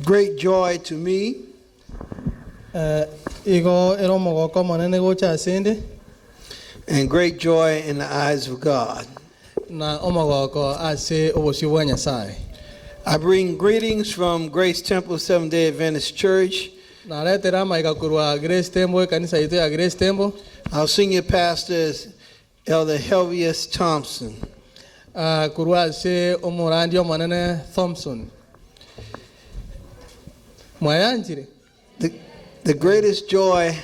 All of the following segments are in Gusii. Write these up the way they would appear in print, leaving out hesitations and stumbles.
Great joy to me Igo ere omogoko omonene gocha asende. And great joy in the eyes of God. Na omogoko ase obosio bwa Nyasae. I bring greetings from Grace Temple Seventh Day Adventist Church. Naretire amaiga korwa Grace Temple, ekanisa yaito ya Grace Temple. Our senior pastor is Elder Helvius Thompson. Korwa ase omorandia omonene Thompson. Mwayanchire? The, the greatest joy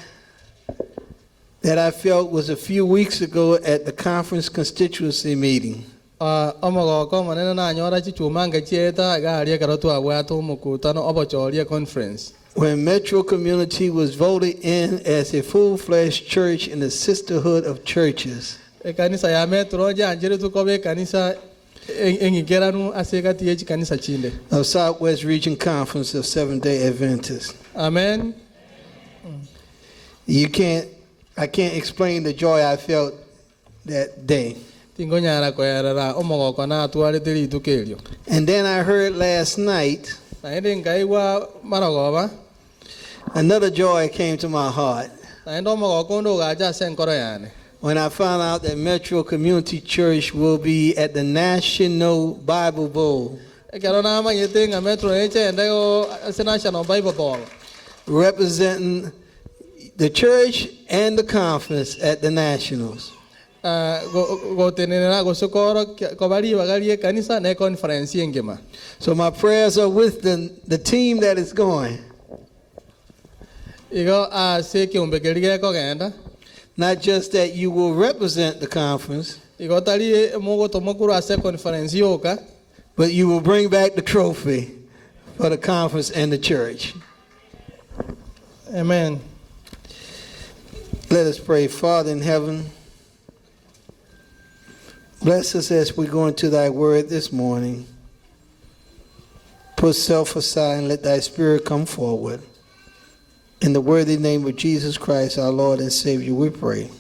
that I felt was a few weeks ago at the conference constituency meeting. Omogoko omonene nanyora chichuma nge chiaeta iga aria ekero twabwate omokutano obochoria conference. When Metro Community was voted in as a full-fledged church in the sisterhood of churches. Ekanisa ya Metro nchiancheretwe koba ekanisa eng'ikeranu ase egati ye chikanisa chinde. Of Southwest Region Conference of Seventh-day Adventists. Amen. You can't, I can't explain the joy I felt that day. Tinkonyara koerera omogoko natwarete rituko erio. And then I heard last night. Naende nkaigwa marogoba. Another joy came to my heart. Naende omogoko onde ogacha ase enkoro yane. When I found out that Metro Community Church will be at the National Bible Bowl. Ekero namanyete ng'a Metro neche ende ase National Bible Bowl. Representing the church and the conference at the Nationals. Gotenenera gose koorokia koba ribaga ri'ekanisa na econference engima. So my prayers are with the, the team that is going. Igo ase ekeombe keria gekogenda. Not just that you will represent the conference. Igo tari mogotomwa korwa ase econference yoka. But you will bring back the trophy for the conference and the church. Amen. Let us pray. Father in heaven, bless us as we go into thy word this morning. Put self aside and let thy spirit come forward. In the worthy name of Jesus Christ, our Lord and Savior, we pray.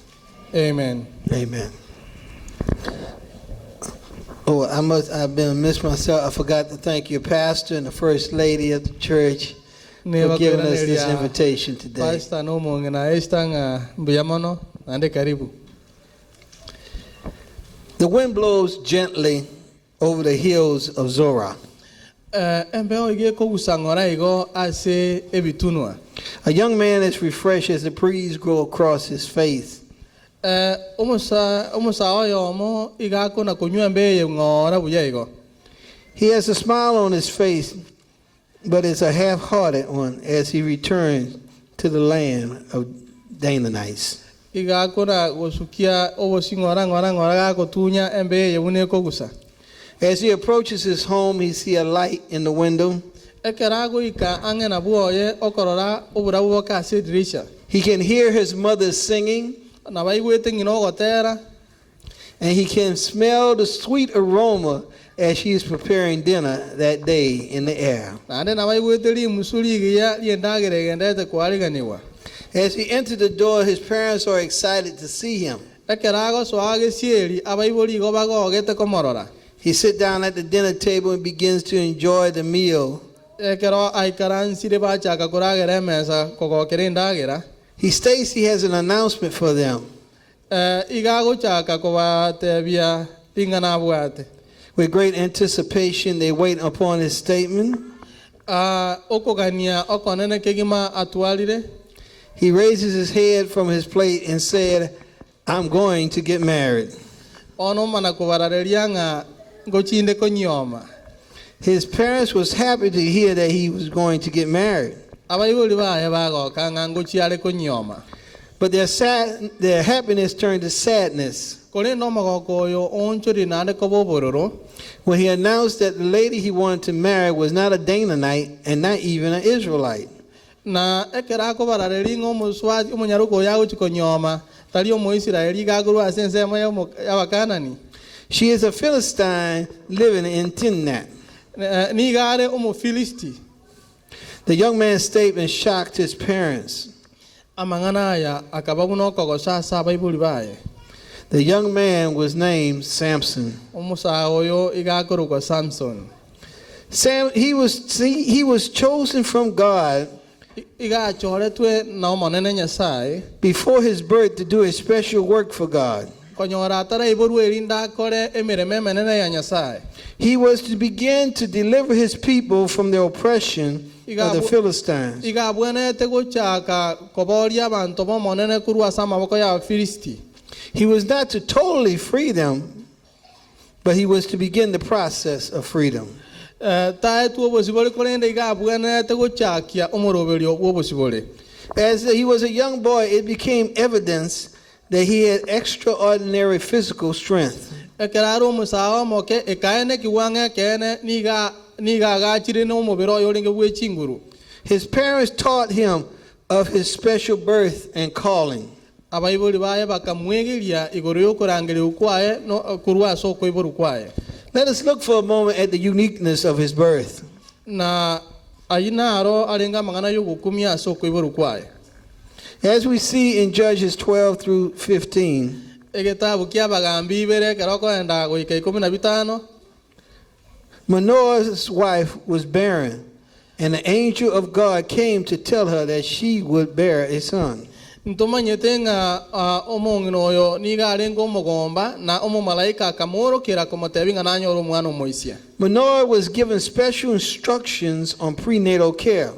Amen. Amen. Oh, I must, I've been miss myself. I forgot to thank your pastor and the first lady of the church for giving us this invitation today. Pastor na omong'ina Esther ng'a mbuya mono naende karibu. The wind blows gently over the hills of Zorah. Embeo iga ekogusa ng'ora igo ase ebitunwa. A young man is refreshed as the breeze go across his face. Omosae oyomo iga akona konywa embeo eye ng'ora buya igo. He has a smile on his face, but it's a half-hearted one as he returns to the land of Danites. Iga akona gosukia obosio ng'ora ng'ora ng'ora gagotunya embeo eye buna ekogusa. As he approaches his home, he see a light in the window. Ekero agoika ang'e na bwoye okorora oborabu boke ase edirisha. He can hear his mother singing. Nabo aigwete ng'ina ogotera. And he can smell the sweet aroma as she is preparing dinner that day in the air. Naende nabo aigwete rimusu rigiya ri'endagera egendererete koariganigwa. As he entered the door, his parents are excited to see him. Ekero agosoa gesieri, abaibori igo bagogete komorora. He sit down at the dinner table and begins to enjoy the meal. Ekero aikaransire bachaka koragera emesa kogokera endagera. He states he has an announcement for them. Iga agochaka kobatebia ring'ana abwate. With great anticipation they wait upon his statement. Okogania okonene kegima atwarire. He raises his head from his plate and said, I'm going to get married. Bono omana kobarareria ng'a ngochinde konyioma. His parents was happy to hear that he was going to get married. Abaibori baye bagoka ng'a ngochia are konyioma. But their sad, their happiness turned to sadness. Korende omogoko oyo oonchorire naende koba obororo. When he announced that the lady he wanted to marry was not a Danite and not even an Israelite. Na ekero akobarareria ng'a omosubati omonyaroka oyo agochia konyioma tari Omoisraeli iga akorwa ase ensemo y'Abakanani. She is a Philistine living in Timnah. Nigo are Omofilisti. The young man's statement shocked his parents. Amang'ana aya akaba buna okogosa ase abaibori baye. The young man was named Samson. Omosae oyo iga akorokwa Samson. Sam, he was, see, he was chosen from God Iga achoretwe na Omonene Nyasae. before his birth to do a special work for God. Konyora ataraiborwa erinde akore emeremo emenene ya Nyasae. He was to begin to deliver his people from the oppression of the Philistines. Iga abwenerete gochaka koboria abanto b'Omonene korwa ase amaboko y'Abafilisti. He was not to totally free them, but he was to begin the process of freedom. Taetwe obosibore korende iga abwenerete gochakia omoroberio bw'obosibore. As he was a young boy, it became evidence that he had extraordinary physical strength. Ekero are omosae omoke, ekaenekigwa ng'a ekeene nigo nigo agachire nomobere oye orenge bwe chinguru. His parents taught him of his special birth and calling. Abaibori baye bakamwegeria igoro y'okorangerigwa kwaye korwa ase okoiborwa kwaye. Let us look for a moment at the uniqueness of his birth. Na ayio naro arenge amang'ana y'ogokumia ase okoiborwa kwaye. As we see in Judges 12 through 15. Egetabu ki'Abagambi ibere ekero okoenda goika ikomi na bitano. Manoah's wife was barren, and the angel of God came to tell her that she would bear a son. Ntomanyete ng'a omong'ina oyo nigo arenge omogomba, na omomalaika akamoorokera komotebia ng'a nanyore omwana omoisia. Manoah was given special instructions on prenatal care.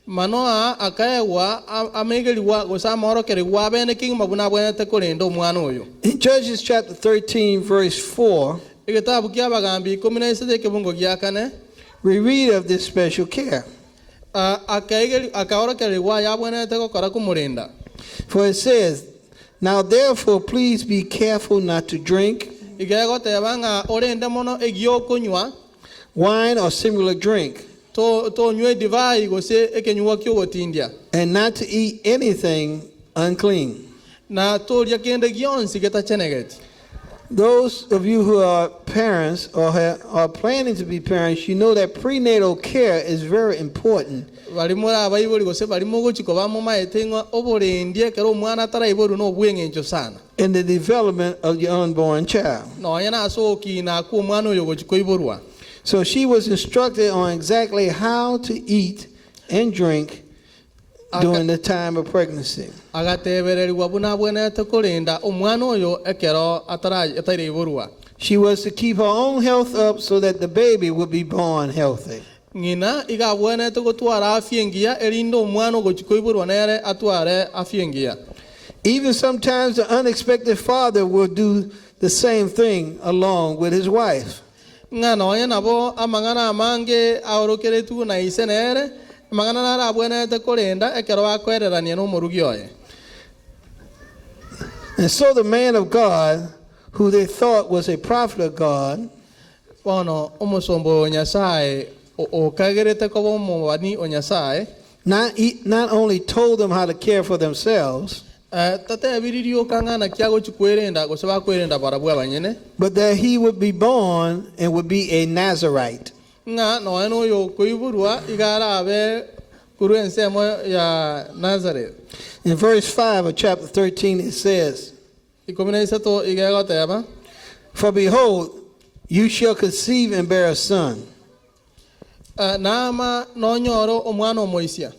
Manoa akaegwa amaigerigwa gose amoorokerigwa abene kegima buna abwenerete korenda omwana oyo. In Judges chapter 13 verse 4. Egetabu ki'Abagambi 13 ekebungo gia kane. We read of this special care. Akaorokererigwa aya abwenerete gokora komorenda. For it says, Now therefore please be careful not to drink. Iga egoteba ng'a orende mono egiokonywa. Wine or similar drink. Tonywa edivai gose ekenyugwa ki'ogotindia. And not to eat anything unclean. Na toria kende gionsi getachenegeti. Those of you who are parents or are planning to be parents, you know that prenatal care is very important. Baria more abaibori gose baria mogochia koba momaete ng'a oborendi ekero omwana ataraiborwa nobw'eng'encho sana. In the development of the unborn child. Nonya nase ogokina kw'omwana oyo ogochia koiborwa. So she was instructed on exactly how to eat and drink during the time of pregnancy. Agatebererigwa buna abwenerete korenda omwana oyo ekero ataraiborwa. She was to keep her own health up so that the baby would be born healthy. Ng'ina iga abwenerete gotwara afya engiya erinde omwana ogochia koiborwa nere atware afya engiya. Even sometimes the unexpected father will do the same thing along with his wife. Ng'a nonya nabo amang'ana amange aorokeretigwe na ise nere, amang'ana naro abwenerete korenda ekero akoererania nomorugi oye. And so the man of God, who they thought was a prophet of God, Bono omosomba oyo o Nyasae, okagerete koba omobani o Nyasae, Not, he not only told them how to care for themselves, Tatebirie rioka ng'a naki agochia kwerenda, gose bakwerenda barabwo abanyene. But that he would be born and would be a Nazarite. Ng'a nonya noyo okoiborwa iga arabe korwa ensemo ya Nazareth. In verse 5 of chapter 13 it says. 13 iga egoteba. For behold, you shall conceive and bear a son. Naama nonyore omwana omoisia.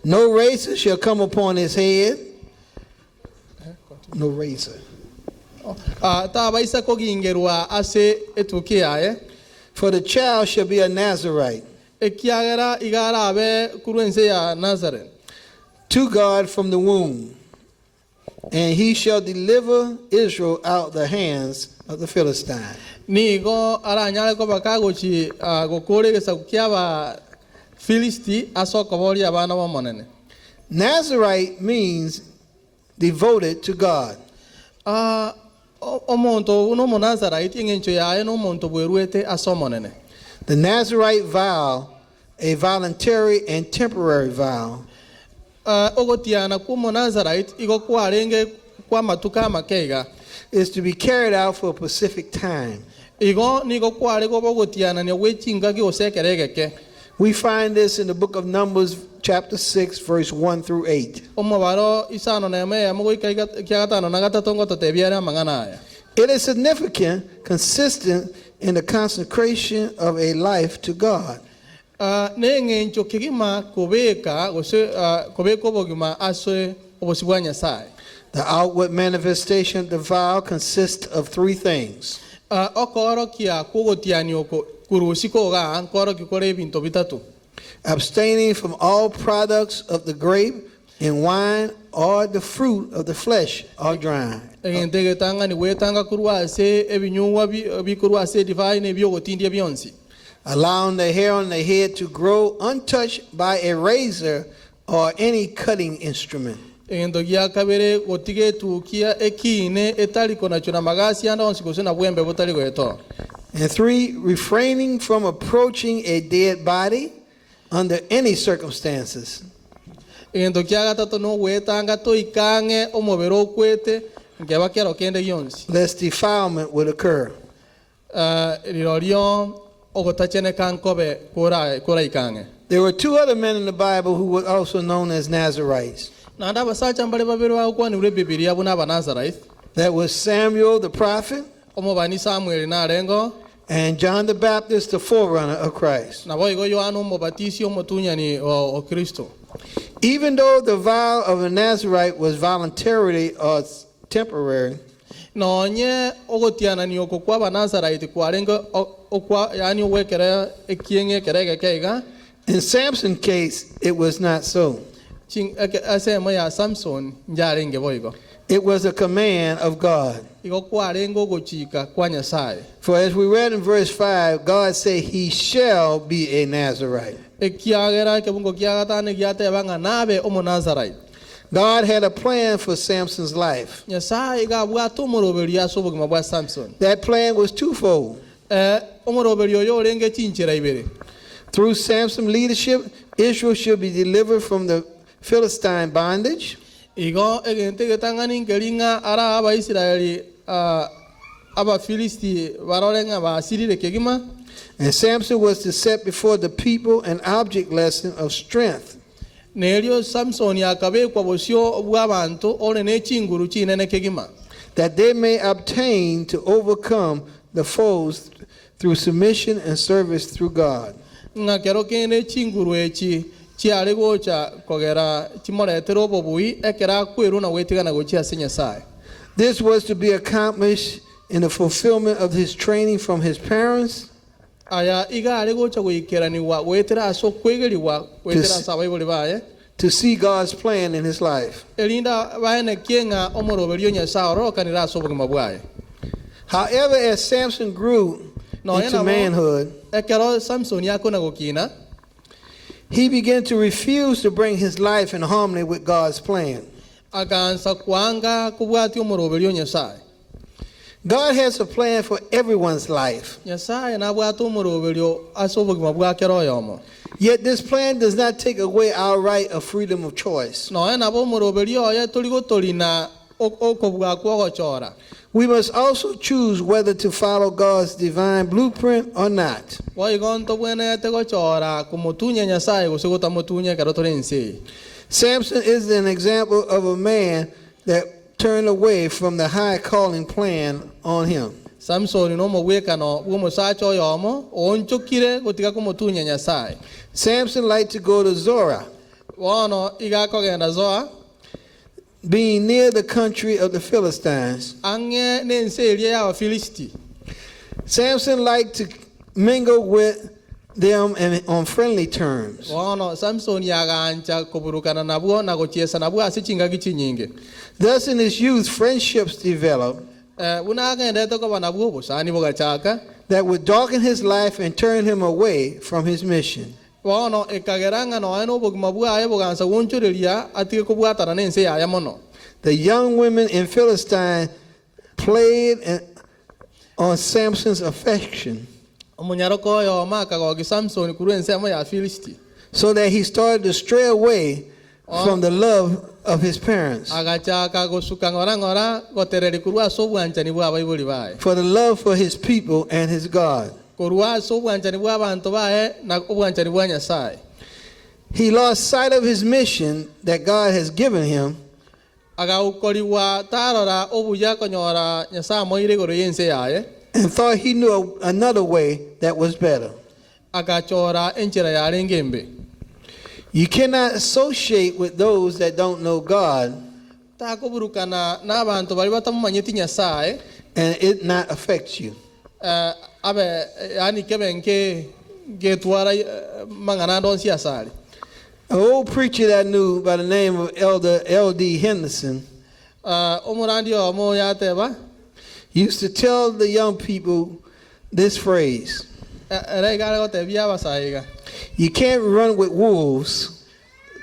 No razor shall come upon his head. No razor. Tabaisa kogingerwa ase etukia yaye. For the child shall be a Nazarite. Ekiagera iga arabe korwa ense ya Nazareth. To God from the womb. And he shall deliver Israel out the hands of the Philistine. Nigo aranyare koba kagochi gokoora egesaku ki'Abafilisti ase okoboria abana b'Omonene. Nazarite means devoted to God. Omonto buna Omonazarite, engencho yaye nomonto bweruete ase Omonene. The Nazarite vow, a voluntary and temporary vow. Ogotiana kw'Omonazarite igo kwarenge kw'amatuko amake iga. Is to be carried out for a specific time. Igo nigo kware koba ogotianania gwe chingaki gose ekero egeke. We find this in the book of Numbers chapter 6 verse 1 through 8. Omobaro isano nemo eyemo goika kia gatano na gatato ngototebia ere amang'ana aya. It is significant, consistent in the consecration of a life to God. Neng'encho kegima kobeka gose kobeka obogima ase obosio bwa Nyasae. The outward manifestation of the vow consists of three things. Okoorokia kw'ogotiania oko korusia kogaa nkoorokia kore ebinto bitato. Abstaining from all products of the grape and wine or the fruit of the flesh or drying. Egento egetang'ani gwetanga korwa ase ebinyugwa bikorwa ase edivai na ebi'ogotindia bionsi. Allowing the hair on the head to grow untouched by a razor or any cutting instrument. Egento gia kabere, gotiga etukia ekiine etari konachwa namagasi ande onsi gose na bwembe botari goetoa. And three, refraining from approaching a dead body under any circumstances. Egento kia gatato nogwetanga toika ang'e omobere okwete nkeba kero kende gionsi. Lest defilement would occur. Rirorio ogotacheneka nkobe koraike ang'e. There were two other men in the Bible who were also known as Nazarites. Naende abasacha mbare babere bagokwanigwa Ebibilia buna Abanazarite. That was Samuel the prophet. Omobani Samueli narengeo. And John the Baptist, the forerunner of Christ. Naboigo Yohana Omobatisi, omotunyani o Kristo. Even though the vow of a Nazarite was voluntarily or temporary. Nonye ogotianania oko kw'Abanazarite kwarenge okwa, yaani ogw'ekero ekieng'e ekero egeke iga. In Samson's case it was not so. Ase emo ya Samson njarenge boigo. It was a command of God. Igo kwarenge ogochika kwa Nyasae. For as we read in verse 5, God said he shall be a Nazarite. Ekiagera ekebungo kia gatano egiateba ng'a nabe Omonazarite. God had a plan for Samson's life. Nyasae iga abwate omoroberio ase obogima bwa Samson. That plan was twofold. Ee, omoroberio oyo orenge chinchera ibere. Through Samson's leadership, Israel should be delivered from the Philistine bondage. Igo egento egetang'ani nkeri ng'a ara Abaisraeli Abafilisti barore ng'a basirire kegima. And Samson was to set before the people an object lesson of strength. Na erio Samsoni akabekwa bosio bw'abanto ore ne chinguru chinene kegima. That they may obtain to overcome the foes through submission and service through God. Ng'a kero kende chinguru echi chiare gocha kogera chimoretere obobui ekero akwerwa na gwetigana gochia ase Nyasae. This was to be accomplished in the fulfillment of his training from his parents. Aya iga are gocha goikeranigwa goetera ase okwegerigwa goetera ase abaibori baye. To see God's plan in his life. Erinde baenekie ng'a omoroberio o Nyasae ororokanire ase obogima bwaye. However, as Samson grew Nonya into nabo, manhood, ekero Samsoni akona gokina, he began to refuse to bring his life in harmony with God's plan. Agansa kwanga kobwatia omoroberio o Nyasae. God has a plan for everyone's life. Nyasae nabwate omoroberio ase obogima bwa kera oyomo. Yet this plan does not take away our right of freedom of choice. Nonya nabo omoroberio oye tori gotorina okobua kw'ogochora. We must also choose whether to follow God's divine blueprint or not. Boigo ntobwenerete gochora komotunya Nyasae gose gotamotunya ekero tore ense eye. Samson is an example of a man that turned away from the high calling plan on him. Samsoni nomogwekano bw'omosacha oyomo oonchokire gotiga komotunya Nyasae. Samson liked to go to Zorah. Bono iga akogenda Zoa. Being near the country of the Philistines. Ang'e nense eria y'Abafilisti. Samson liked to mingle with them and on friendly terms. Bono Samsoni agancha koburukana nabwo na gochiesa nabwo ase chingaki chinyinge. Thus in his youth friendships developed. Buna agenderete koba nabwo, obosani bogachaka. That would darken his life and turn him away from his mission. Bono ekagera ng'a nonya nobogima bwaye bogansa gwonchoreria atige kobwatana nense yaye mono. The young women in Philistine played on Samson's affection. Omonyaroka oyomo akagokia Samsoni korwa ensemo ya Filisti. So that he started to stray away from the love of his parents. Agachaka gosuka ng'ora ng'ora gotereria korwa ase obwanchani bw'abaibori baye. For the love for his people and his God. Korwa ase obwanchani bw'abanto baye na obwanchani bwa Nyasae. He lost sight of his mission that God has given him. Agaukorigwa tarora obuya konyora Nyasae amoire igoro y'ense yaye. And thought he knew another way that was better. Agachora enchera yarenge embe. You cannot associate with those that don't know God Takoburukana nabanto baria batamomanyeti Nyasae. and it not affect you. Abe, yaani kebe nke ngetwara mang'ana ande onsi asare. An old preacher that I knew by the name of Elder L.D. Henderson Omorandi oyomo oyo ateba. used to tell the young people this phrase. Ere iga are gotebia abasae iga. You can't run with wolves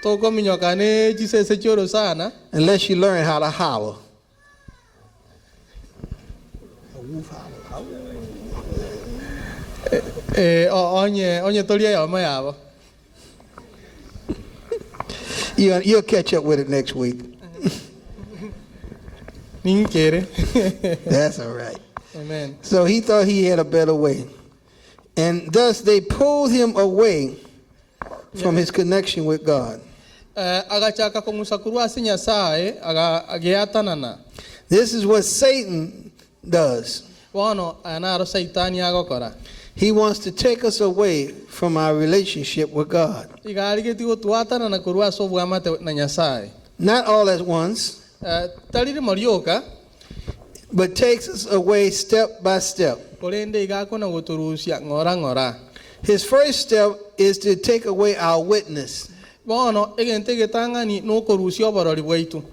Tokominyoka ne chisese chi'orosana. unless you learn how to holler. Ee, onye, onye tori eyomo yabo. You, you'll catch up with it next week. Ninkere. That's all right. Amen. So he thought he had a better way. And thus they pulled him away from his connection with God. Eh, agachaka kong'usa korwa ase Nyasae, aga, ageatanana. This is what Satan does. Bono, aya naro Saitani agokora. He wants to take us away from our relationship with God. Iga arigetie gotwatanana korwa ase oboamate na Nyasae. Not all at once, Eh, tari rimo rioka, but takes us away step by step. korende iga akona gotorusia ng'ora ng'ora. His first step is to take away our witness. Bono egento egetang'ani nokorusia oborori bwaito.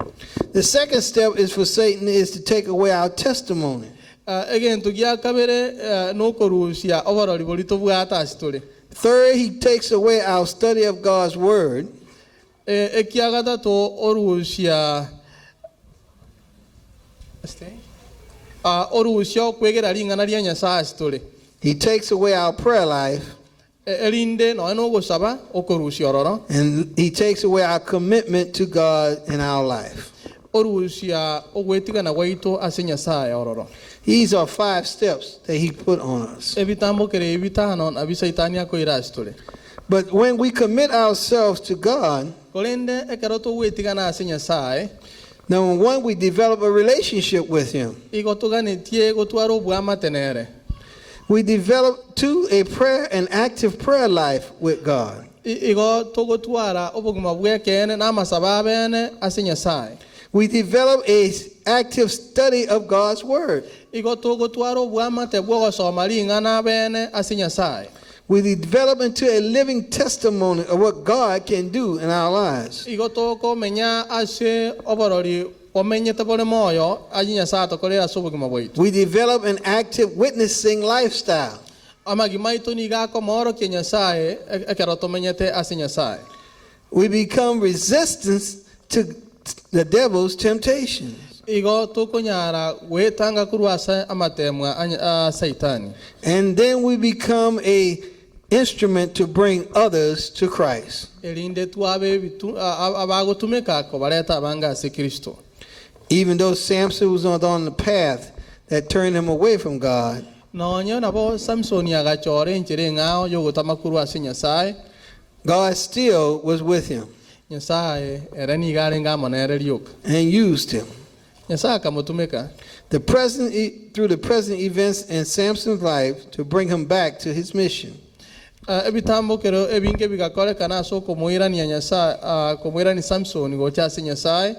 The second step is for Satan is to take away our testimony. Egento gia kabere nokorusia oborori boria tobwate ase tore. Third, he takes away our study of God's word. Ekia gatato orusia orusia okwegera ring'ana ria Nyasae ase tore. He takes away our prayer life. Erinde nonya nogosaba okorusia ororo. And he takes away our commitment to God in our life. Orusia ogwetigana gwaito ase Nyasae ororo. These are five steps that he put on us. Ebitambokero ebi bitano nabio Saitani akoira ase tore. But when we commit ourselves to God, Korende ekero togwetigana ase Nyasae, number one, we develop a relationship with him. Igo toganetie gotwara oboamate nere. We develop too a prayer and active prayer life with God. Igo togotwara obogima bw'ekeene na amasabo abene ase Nyasae. We develop a active study of God's word. Igo togotwara oboamate bw'ogosoma ring'ana abene ase Nyasae. We develop into a living testimony of what God can do in our lives. Igo tokomenya ase oborori bomenyete bore moyo aye Nyasae atokorere ase obogima bwaito. We develop an active witnessing lifestyle. Amagima aito nigo akomoorokia Nyasae ekero tomenyete ase Nyasae. We become resistant to the devil's temptations. Igo tokonyara gwetanga korwa ase amateemwa a Saitani. And then we become a instrument to bring others to Christ. Erinde twabe abagotumeka kobareta abange ase Kristo. Even though Samson was not on the path that turned him away from God. Nonya nabo Samsoni agachora enchera eng'ao y'ogotama korwa ase Nyasae. God still was with him. Nyasae ere nigo arenge amo nere rioka. And used him. Nyasae akamotumeka. The present through the present events in Samson's life to bring him back to his mission. Ebitambokero ebinge bigakorekana ase okomoirania Nyasae, komoirania Samsoni gocha ase Nyasae.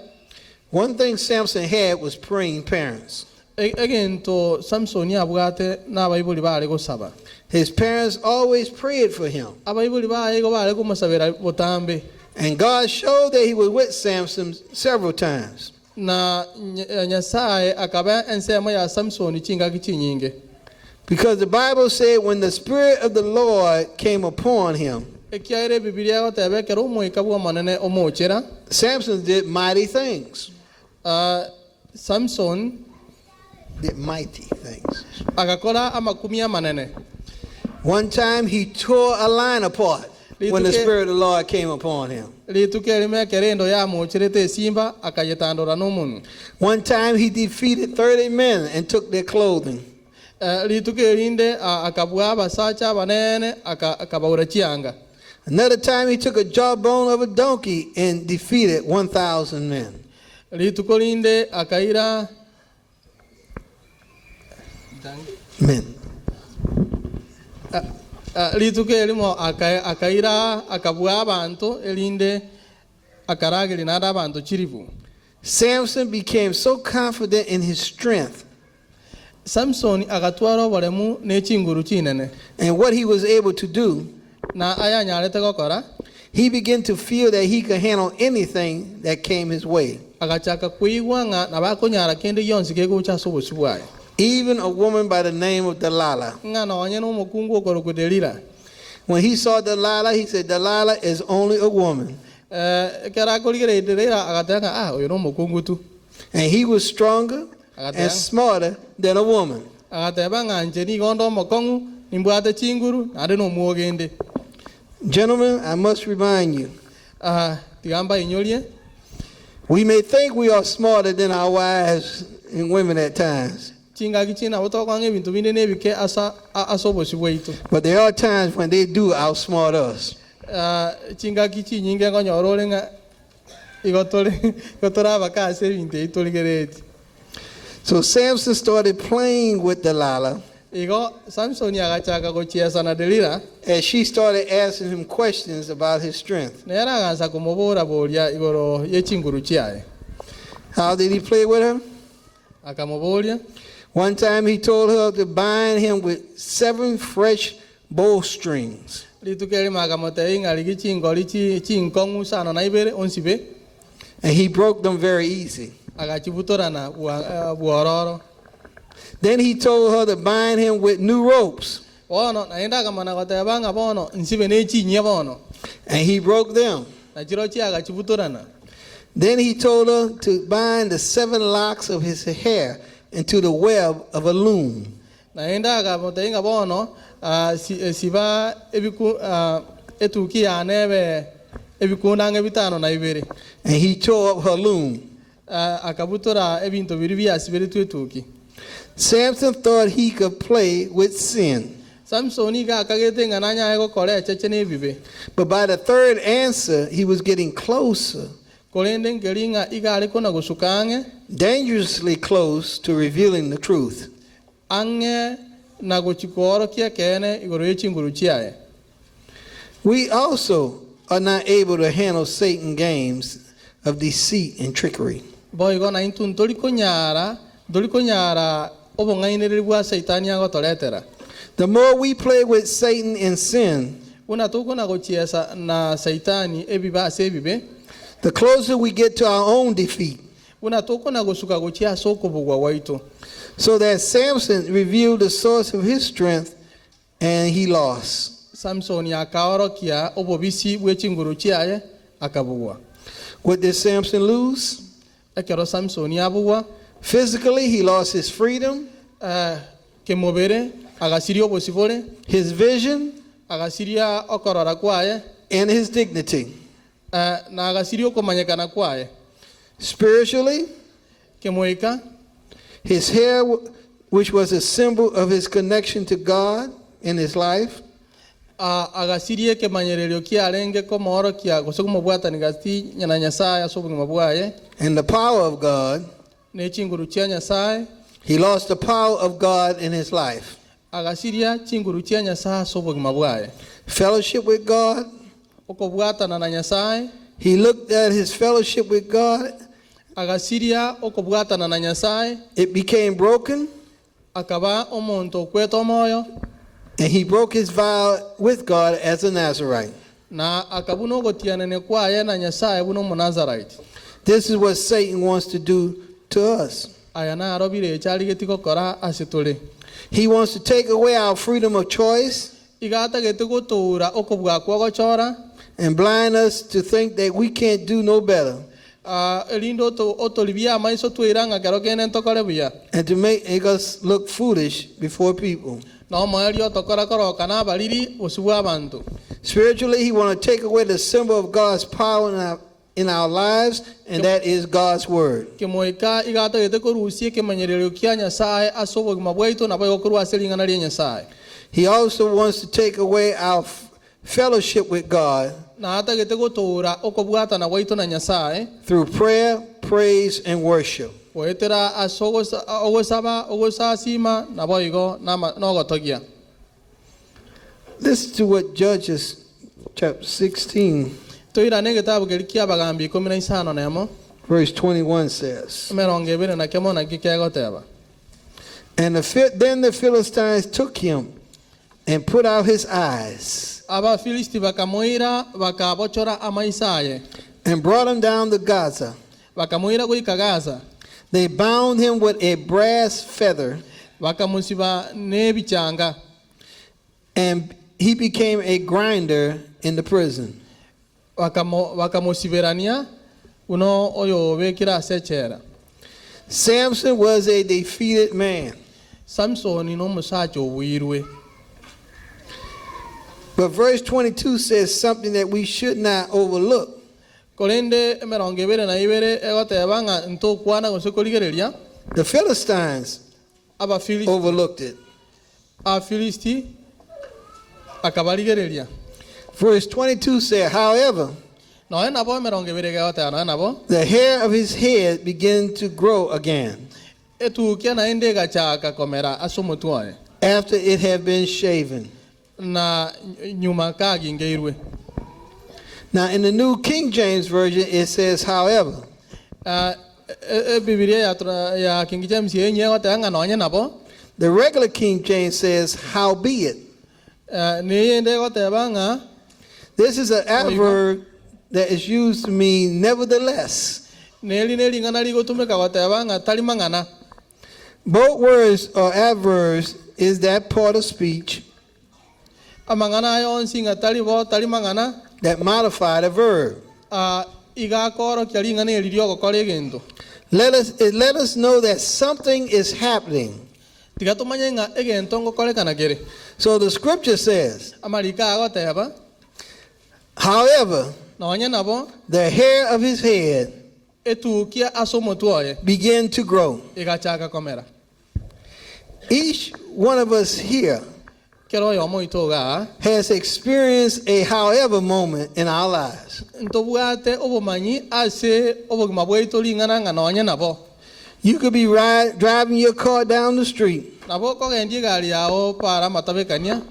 One thing Samson had was praying parents. Egento Samsoni abwate nabaibori bare gosaba. His parents always prayed for him. Abaibori baye igo bare komosabera botambe. And God showed that he was with Samson several times. Na Nyasae akaba ensemo ya Samsoni chingaki chinyinge. Because the Bible said when the Spirit of the Lord came upon him. Ekiagera Ebibilia egoteba ekero Omoika bw'Omonene omochera. Samson did mighty things. Samson. Did mighty things. Agakora amakumia amanene. One time he tore a line apart when the Spirit of the Lord came upon him. Rituko erimo ekero endo yamocherete esimba, akayetandora nomonwa. One time he defeated 30 men and took their clothing. Rituko erinde akabua abasacha abanene, akabaura chianga. Another time he took a jawbone of a donkey and defeated 1,000 men. Rituko rinde akaira Men. Rituko erimo akaira akabua abanto, erinde akarageria naende abanto chilifu. Samson became so confident in his strength. Samsoni agatwara oboremu ne chinguru chinene. And what he was able to do. Na ayanyarete gokora. He began to feel that he could handle anything that came his way. Agachaka koigwa ng'a nabo akonyara kende gionsi kegocha ase obosio bwaye. Even a woman by the name of Delilah. Ng'a nonye nomokungu okorokwa Delila. When he saw Delilah, he said, Delilah is only a woman. Ekero akorigereria Delila agateba ng'a, Ah, oyo nomokungu tu. And he was stronger and smarter than a woman. Agateba ng'a inche nigo onde omokong'u, nimbwate chinguru, naende nomwogende. Gentlemen, I must remind you. Tiga mbainyorie. We may think we are smarter than our wives and women at times. Chingaki chinde nabo tokoanga ebinto binde nebike ase ase obosio bwaito. But there are times when they do outsmart us. Chingaki chinyinge nkonyora ore ng'a igo tore igo tore abake ase ebinto ebi torigereretie. So Samson started playing with Delilah. Igo Samsoni agachaka gochiesa na Delila. As she started asking him questions about his strength. Nere agansa komobora-boria igoro ye chinguru chiaye. How did he play with her? Akamoboria. One time he told her to bind him with seven fresh bowstrings. Rituko erimo akamotebia ng'a rigia chingori chinkong'u isano na ibere onsibe. And he broke them very easy. Agachibutorana bwororo. Then he told her to bind him with new ropes. Bono naende akamana goteba ng'a bono nsibe ne chinyia bono. And he broke them. Na chirochio agachibutorana. Then he told her to bind the seven locks of his hair into the web of a loom. Naende akamotebia ng'a bono siba etukia yane ebe ebikunda ang'e bitano na ibere. And he tore up her loom. Akabutora ebinto biria biasiberetwe etuki. Samson thought he could play with sin. Samson iga akagete ng'a nanyare gokora echeche nebibe. But by the third answer he was getting closer. Korende nkeri ng'a iga are kona gosuka ang'e. Dangerously close to revealing the truth. Ang'e na gochia koorokia ekeene igoro ye chinguru chiaye. We also are not able to handle Satan games of deceit and trickery. Boigo naintwe ntori konyara ntori konyara obong'ainereria bwa Saitani agotoretera. The more we play with Satan in sin. Buna tokona gochiesa na Saitani ebibe ase ebibe. The closer we get to our own defeat. Buna tokona gosuka gochia ase okobugwa gwaito. So that Samson revealed the source of his strength and he lost. Samsoni akaorokia obobisi bwe chinguru chiaye, akabugwa. What did Samson lose? Ekero Samsoni abugwa. Physically, he lost his freedom. Kemobere, agasiria obosibore. His vision. Agasiria okorora kwaye. And his dignity. Na agasiria okomanyekana kwaye. Spiritually, Kemoika. His hair, which was a symbol of his connection to God in his life. Agasiria ekemanyererio kiarenge komoorokia gose komobwatania gati na Nyasae ase obogima bwaye. And the power of God. Ne chinguru chia Nyasae. He lost the power of God in his life. Agasiria chinguru chia Nyasae ase obogima bwaye. Fellowship with God. Okobwatana na Nyasae. He looked at his fellowship with God. Agasiria okobwatana na Nyasae. It became broken. Akaba omonto okwete omoyo. And he broke his vow with God as a Nazarite. Na akabuna ogotianania kwaye na Nyasae buna Omonazarite. This is what Satan wants to do to us. Aya naro birecha arigetie gokora ase tore. He wants to take away our freedom of choice. Iga atagete gotoura okobua kw'ogochora. And blind us to think that we can't do no better. Erinde otoribie amaiso tweira ng'a kero kende ntokore buya. And to make us look foolish before people. Na omoerio otokora koroka nabariri bosio bw'abanto. Spiritually, he want to take away the symbol of God's power in our, in our lives, and that is God's word. Kemoika iga atagete korusia ekemanyererio kia Nyasae ase obogima bwaito naboigo korwa ase ring'ana ria Nyasae. He also wants to take away our fellowship with God. Na atagete gotoura okobwatana gwaito na Nyasae. Through prayer, praise and worship. Goetera ase ogosaba, ogosasima, naboigo nogotogia. Listen to what Judges chapter 16, Toirane egetabu keria ki'Abagambi ikomi na isano nemo, verse 21 says. emerongo ebere na kemo naki kegoteba. And the, then the Philistines took him and put out his eyes Abafilisti bakamoira, bakabochora amaiso aye, and brought him down to Gaza. bakamoira goika Gaza, They bound him with a brass feather, bakamosiba nebichanga, and he became a grinder in the prison. Bakamosiberania buna oyobekire ase echela. Samson was a defeated man. Samsoni nomosacha obuirwe. But verse 22 says something that we should not overlook. Korende emerongo ebere na ibere egoteba ng'a ntokwana gose korigereria. The Philistines Abafilisti overlooked it. Abafilisti akabarigereria. Verse 22 said, however, Nonya nabo emerongo ebere egoteba nonya nabo the hair of his head began to grow again etukia naende egachaka komera ase omotwe oye after it had been shaven. Na nyuma kagingeirwe. Now, in the New King James Version, it says, however. Ah, e- Ebibilia ya, tra- ya King James enye egoteba ng'a nonya nabo. The regular King James says, howbeit. Eh, neyende egoteba ng'a This is an adverb that is used to mean nevertheless. Neri nering'ana rigotumeka goteba ng'a tari mang'ana. Both words or adverbs is that part of speech Amang'ana aya onsi ng'a tari bo tari mang'ana that modify the verb. Ah, iga akorokia ring'ana eri riogokora egento. It let us know that something is happening. Tiga tomanye ng'a egento ngokorekana kere. So the scripture says, Amariko agoteba, however, nonya nabo the hair of his head etukia ase omotwe oye began to grow. egachaka komera. Each one of us here Kero oyomo oito igaa has experienced a however moment in our lives. ntobwate obomanyi ase obogima bwaito ring'ana ng'a nonya nabo. You could be driving your car down the street Nabo okogendia egari yao para amatabekania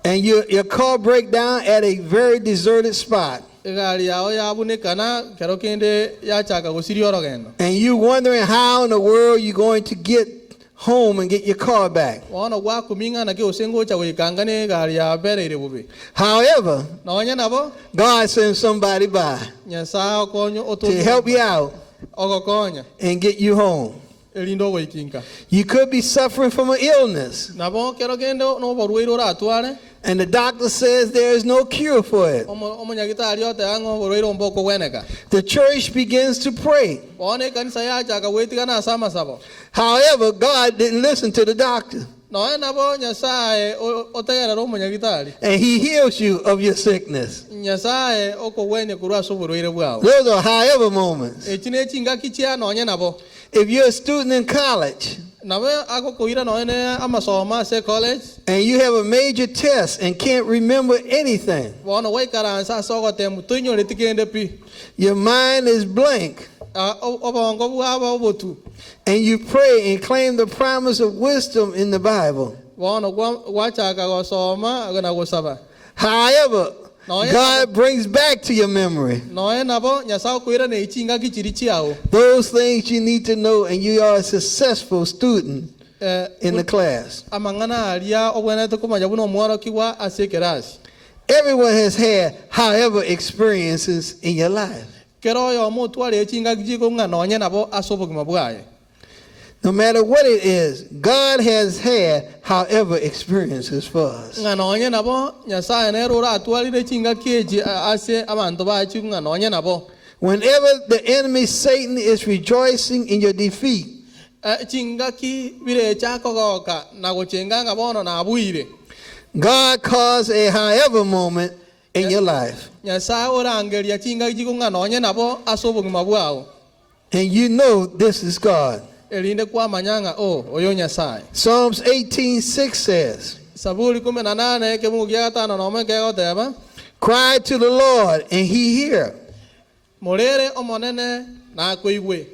and your car break down at a very deserted spot. Egari yao yabunekana kero kende yachaka gosiria orogendo. And you wondering how in the world you're going to get home and get your car back. Bono gwakumia ng'a naki gose ngocha goika na egari yabereire bobe. However, Nonya nabo God sends somebody by Nyasaye okonyo to help you out ogokonya and get you home. erinde ogoikinka. You could be suffering from an illness, Nabo kero kende noborwaire oratware and the doctor says there is no cure for it. Omonyagitari oteba ng'a oborwaire ombo okogweneka. The church begins to pray. Bono ekanisa yachaka goetigana ase amasabo. However, God didn't listen to the doctor, Nonya nabo Nyasaye otegerera omonyagitari. And he heals you of your sickness. Nyasaye okogwenia korwa ase oborwaire bwao. Those are however moments. Echi ne chingaki chia nonya nabo. If you're a student in college Nabo agokoira nonya ne amasomo ase college and you have a major test and can't remember anything, bono gwaikaransa ase ogotemu toinyoreti kende pi. Your mind is blank, Ah, obongo bwaba obotu. And you pray and claim the promise of wisdom in the Bible. Bono gwachaka gosoma na gosaba. However, No, yeah. God brings back to your memory Noe nabo Nyasaye okoirana echingaki chiri chiao. Those things you need to know, and you are a successful student Eh, in the class. amang'ana aria obwenerete komanya buna omworokigwa ase ekerasi. Everyone has had, however, experiences in your life. Kero oyomo otware echingaki chikong'a nonye nabo ase obogima bwaye. No matter what it is, God has had, however, experiences for us. Ng'a nonye nabo Nyasaye nere oratwarire chingaki echi ase abanto baye chikong'a nonye nabo. Whenever the enemy Satan is rejoicing in your defeat, Eh, chingaki birecha kogoka na gochenga ng'a bono nabuire. God caused a however moment in your life. Nyasaye orangeria chingaki chikong'a nonye nabo ase obogima bwao. And you know this is God. Erinde kwamanya ng'a o oyo Nyasaye. Psalms 18:6 says, Saburi 18 ekemungu gia gatano nome kegoteba Cry to the Lord, and he hear. Morere omonene nakoigwe.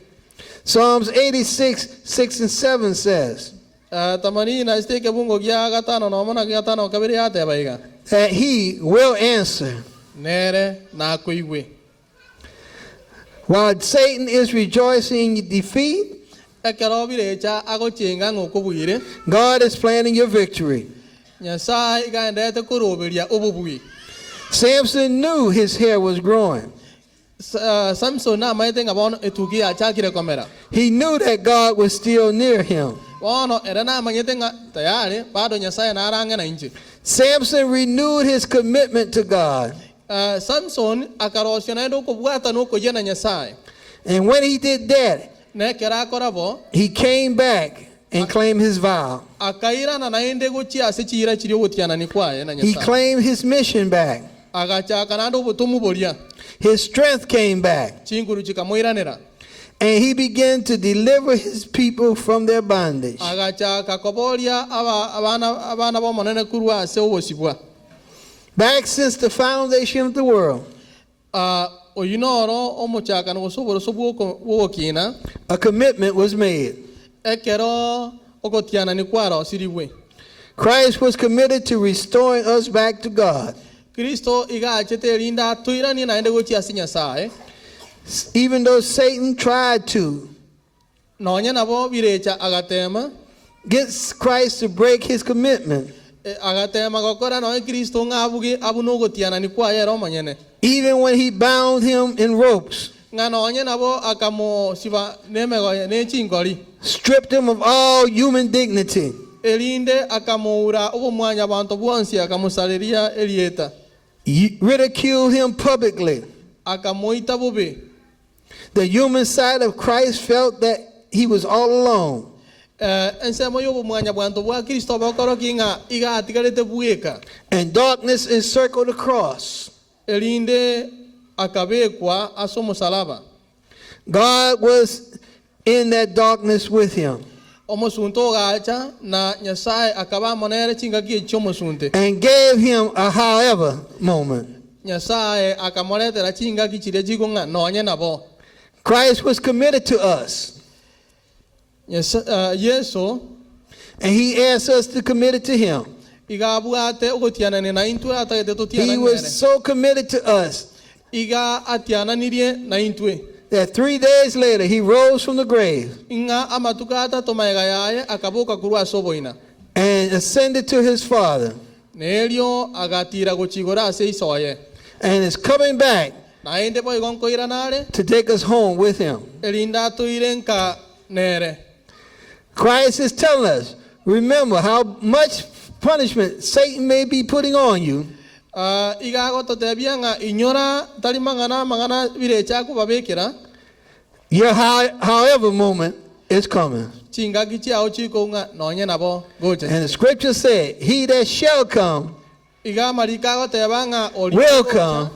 Psalms 86:6 and 7 says, Eh, tamanini na sita ekebungo gia gatano nomo na gatano kabere yateba iga. that he will answer. Nere nakoigwe. While Satan is rejoicing in defeat, Ekero birecha agochenga ng'okobwire, God is planning your victory. Nyasaye igaendete koroberia obobui. Samson knew his hair was growing. Samson namaete ng'a bono etuki yachakire komera. He knew that God was still near him. Bono ere namanyete ng'a tayari bado Nyasaye narang'e na inche. Samson renewed his commitment to God. Samson akarosia naende okobwata na okoyia na Nyasaye. And when he did that, Na ekero akora bo, he came back and claimed his vow. akairana naende gochia ase chiira chiria ogotianani kwaye na He Nyasaye. claimed his mission back. Agachaka naende obotomu boria, His strength came back. chinguru chikamoiranera. And he began to deliver his people from their bondage. Agachaka koboria aba abana abana b'omonene korwa ase obosibwa. Back since the foundation of the world, Ah, oyu noro omochakano gose oboroso bw'ogokina, a commitment was made. Ekero ogotianani kwarosirigwe. Christ was committed to restoring us back to God. Kristo igachete erinda atoiranie naende gochia ase Nyasaye. Even though Satan tried to Nonya nabo birecha agatema, get Christ to break his commitment, agatema gokora nonya Kristo ng'a abuge abu nogotianani kwaye ere omonyene. Even when he bound him in ropes, Ng'a nonya nabo akamosiba nemegoye nechingori, stripped him of all human dignity, erinde akamoura obomwanya abanto bwonsi akamosareria erieta, ridiculed him publicly. Akamoita bobe. The human side of Christ felt that he was all alone. Ensemo y'obomwanya bwanto bwa Kristo bokoroki ng'a iga atigarete bweka. And darkness encircled the cross. Erinde akabekwa ase omosalaba. God was in that darkness with him Omosunte ogacha na Nyasaye akaba monere chingaki echio omosunte. And gave him a however moment. Nyasaye akamoretera chingaki chiria chikong'a nonye nabo. Christ was committed to us, Yeso and he asked us to commit it to him. Iga abwate ogotianania na intwe atagete He totiananere. was so committed to us Iga atiananirie na intwe. That 3 days later he rose from the grave Ng'a amatuko atato maega yaye akaboka korwa ase oboina. And ascended to his Father Nerio agatira gochigora ase isoye. And is coming back Naende boigo nkoiranare to take us home with him. Erinda toire nka nere. Christ is telling us, remember how much punishment Satan may be putting on you. Ah, iga agototebia ng'a inyora tari mang'ana mang'ana birecha akobabekera. Your however moment is coming. Chingaki chiao chikong'a nonye nabo gocha. And the scripture said, "He that shall come Iga amarika agoteba ng'a ori will gocha, come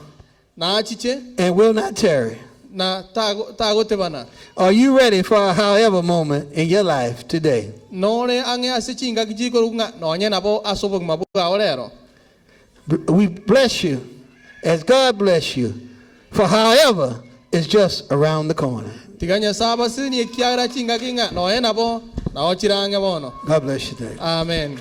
nachiche and will not tarry." Na tagotebana. Are you ready for a however moment in your life today? Nore ang'e ase chingaki chikoru ng'a nonye nabo ase obogima bwao rero. We bless you as God bless you. For however is just around the corner. Tiga Nyasaye abasenie ekiagera chingaki ng'a nonye nabo nao chirange bono. God bless you today. Amen.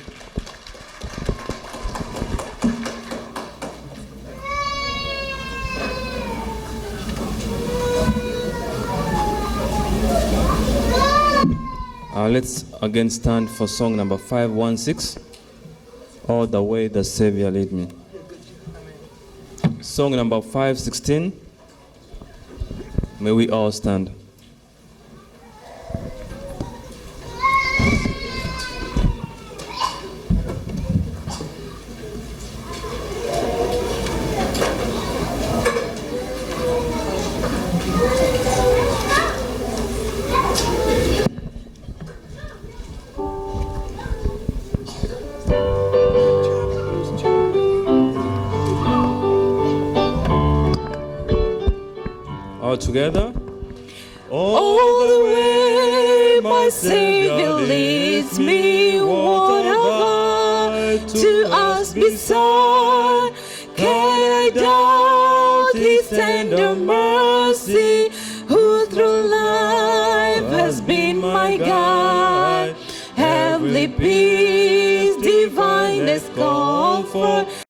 Let's again stand for song number 516, "All the Way the Savior Lead Me." Song number 516. May we all stand. All together. All the way my Savior leads me, what have I to ask beside? Can I doubt His tender mercy, who through life has been my guide? Heavenly peace, divinest comfort.